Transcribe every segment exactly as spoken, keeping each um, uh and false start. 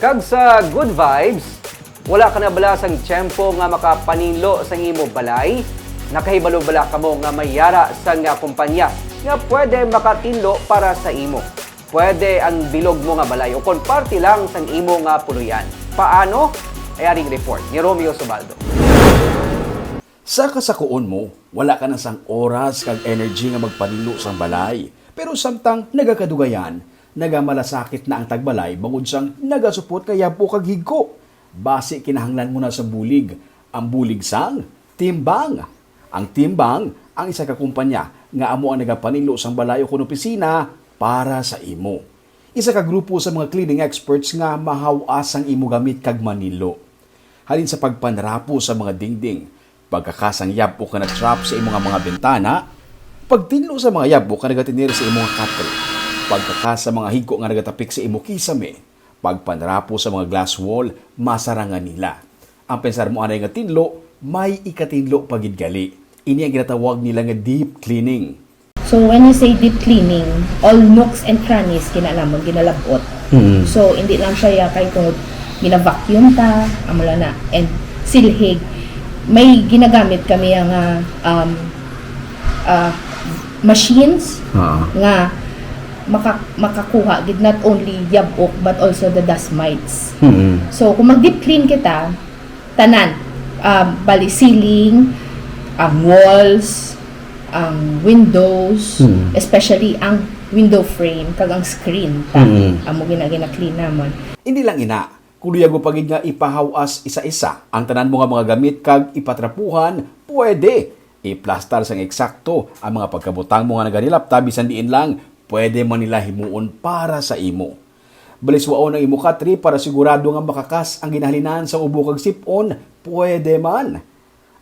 Kag sa good vibes, wala ka na bala sang tiyempo nga makapaninlo sang imo balay? Nakahibalo bala kamo nga may yara sang kumpanya nga pwede makatinlo para sa imo? Pwede ang bilog mo nga balay o kon parte lang sang imo nga puloy-an. Paano? Ay aring report ni Romeo Subaldo. Sa kasakuon mo, wala ka na sang oras kag energy nga magpaninlo sang balay. Pero samtang nagakadugayan, nagamalasakit na ang tagbalay bangod sang nagasupot nga yab-ok kag higko. Basi kinahanglan mo na sang bulig. Ang bulig sang timbang. Ang timbang, ang isa ka kumpanya nga amo ang nagapaninlo sang balay ukon opisina para sa imo. Isa ka grupo sa mga cleaning experts nga mahaw-as ang imo gamit kag maninlo. Halin sa pagpanrapo sa mga dingding, pagkakas sang yab-ok nga na-trap sa imo nga mga bintana, pagtinlo sa mga yab-ok nga nagatener sa imo nga katre, pagkakas sa mga higko nga nagatapik sa imo kisame, pagpanrapo sa mga glass wall, masarangan nila. Ang pensar mo anay nga tinlo, may ikatinlo pa gid gali. Ini ang ginatawag nila nga deep cleaning. So, when you say deep cleaning, all nooks and crannies gina-, namon ginalab-ot. Mm. So, hindi lang siya ya kay tungod gina-vacuum ta, amo lang na, and silhig. May ginagamit kami nga, um, ah, machines Oo. nga maka-, makakuha gid not only yab-ok but also the dust mites. Mm. So, kung mag-deep clean kita, tanan, um, bali ceiling, ang walls, ang windows, Mm. especially ang window frame kag ang screen ta. Mm. Amo gina-, gina-clean namon. Hindi lang ina, kung luyag mo pa gid nga ipahaw-as isa-isa ang tanan mo nga mga gamit kag ipatrapuhan, pwede. Iplastar sang eksakto ang mga pagkabutang mo nga naganilapta bisan diin lang, pwede man nila himuon para sa imo. Baliswaon ang imo katre para sigurado nga makakas ang ginahalinan sa ubo kag sip-on, pwede man.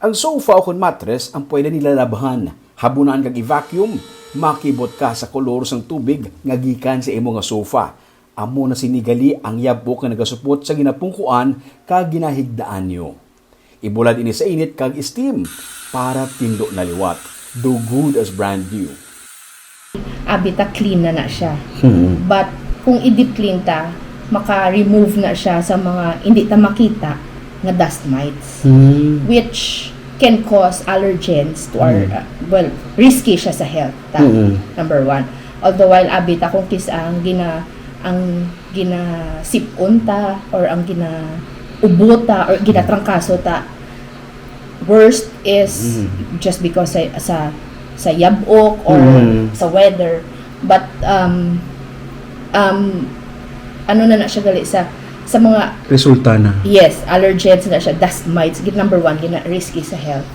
Ang sofa o kon mattress ang pwede nila labhan, habunan kag i-vacuum, makibot ka sa kolor sang tubig nga gikan sa imo nga sofa. Amo na sini gali ang yab-ok nga nagasupot sa ginapungkuan kag ginahigdaan niyo. Ibulad ini sa init kag steam para tinlo na liwat. Do good as brand new. Abi ta clean na na siya. Hmm. But kung i-deep clean ta, maka-remove na siya sa mga hindi ta makita nga dust mites, Hmm. which can cause allergens to our, Hmm. uh, well, risky siya sa health ta. Hmm. Number one. All the while, abi ta kung kis-, ang gina-, ang ginasip-on ta or ang ginaubot ta or ginatrangkaso ta, worst is Mm. just because sa, sa, sa yab-ok or Mm. sa weather. But, um, um, ano na na siya gali sa, sa mga Resulta na. Yes, allergens na siya, dust mites, gid number one, gina-, risky sa health.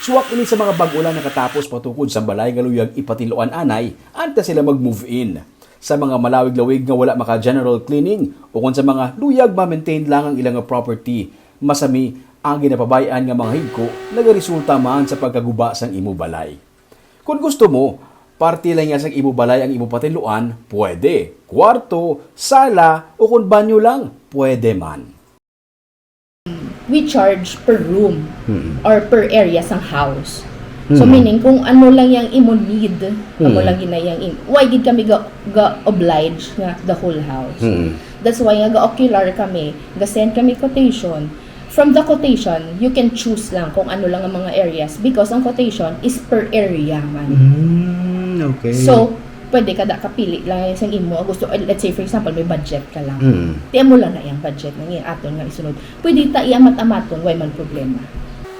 Suwak ini sa mga bag-o lang nakatapos patukod sa balay nga luyag ipatinluan anay, antes sila mag-move in. Sa mga malawig-lawig nga wala maka-general cleaning, ukon sa mga luyag ma-maintain lang ang ilang property, masami ang ginapabay-an nga mga higko nagaresulta man sa pagkaguba sang imo balay. Kon gusto mo, parte lang niya sang imo balay ang imo patinluan, pwede. Kwarto, sala, o kon banyo lang, pwede man. We charge per room Mm. or per area sang house. So, Mm. meaning, kung ano lang yang imo need, amo Mm. lang gina yang im-, why gid kami ga, ga-oblige nga the whole house? Mm. That's why nga ga-ocular kami, ga-send kami quotation. From the quotation, you can choose lang kung ano lang ang mga areas because ang quotation is per area man. Mm, okay. So, pwede ka da kapili lang sa imo gusto. Eh, let's say, for example, may budget ka lang. Mm. Ti amo lang na yang budget nga aton nga isunod. Pwede ta iamat-amaton, way man problema.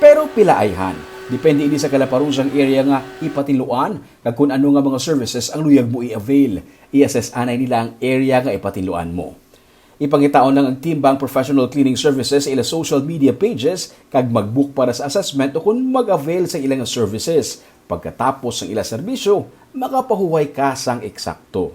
Pero pila ayhan. Depende ini sa kalaparon sang area nga ipatinluan kag kun ano nga mga services ang luyag mo i-avail. I-assess anay nila ang area nga ipatinluan mo. Ipangitaon lang ang Timbang Professional Cleaning Services sa ila social media pages kag mag-book para sa assessment o kun mag-avail sa ila nga services. Pagkatapos sang ila serbisyo, makapahuway ka sang eksakto.